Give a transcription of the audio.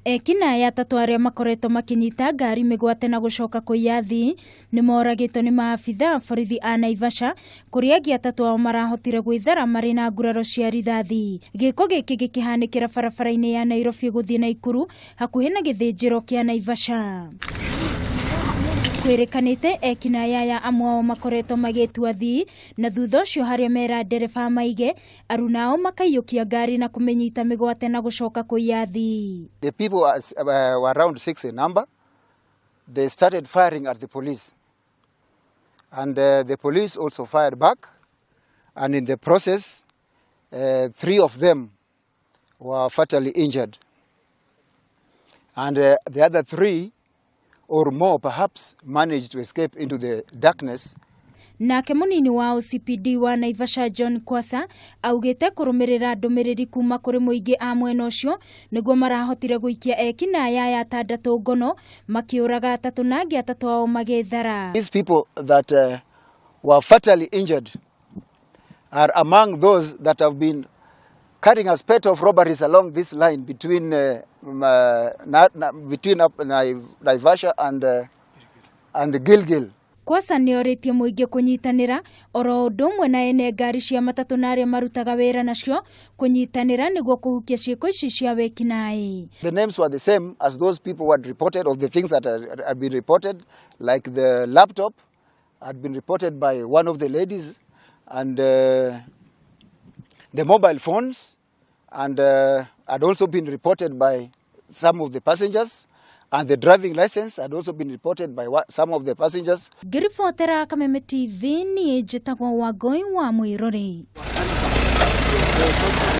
Ekinaĩ atatũ arĩa makoretwo makĩnyita ngari mĩgwate na gũcoka kũiya athii nĩ moragĩtwo nĩ maabitha a borithi a Naivasha, kũrĩa angĩ atatũ ao marahotire gwĩthara marĩ na nguraro cia rithathi. Gĩko gĩkĩ gĩkĩhanĩkĩra barabara-inĩ ya Nairobi gũthiĩ Naikuru hakuhĩ na gĩthĩnjĩro kĩa Naivasha. Kwĩrĩkanĩte ekinaĩ aya amwe ao makoretwo magĩtua athii na thutha ũcio harĩa mera ndereba maige aruna ao makaiyũkia ngari na kũmĩnyita mĩgwate na gũcoka kũiya athii. The people were around six in number. They started firing at the police. And the police also fired back. And in the process, three of them were fatally injured. And the other three, or more perhaps, managed to escape into the darkness. Nake mũnini wa OCPD wa Naivasha John Kwasa augĩte kũrũmĩrĩra ndũmĩrĩri kuma kũrĩ mũingĩ a mwena ũcio nĩguo marahotire gũikia ekinaĩ aya atandatũ ngono, makĩũraga atatũ na angĩ atatũ ao magĩthara. These people that were fatally injured are among those that have been carrying a spate of robberies along this line between up Naivasha and Gilgil. Kwasa nĩ orĩtie mũingĩ kũnyitanĩra oro ũndũ ũmwe na ene ngari cia matatũ na arĩa marutaga wĩra nacio kũnyitanĩra nĩguo kũhukia ciĩko ici cia wĩkinaĩ. The names were the same as those people who had reported of the things that had been reported, like the laptop had been reported by one of the ladies, and the mobile phones, and had also been reported by some of the passengers, and the driving license had also been reported by some of the passengers. Ngĩribotera Kameme TV, niĩ njĩtagwo Wangũi wa Mwĩrori.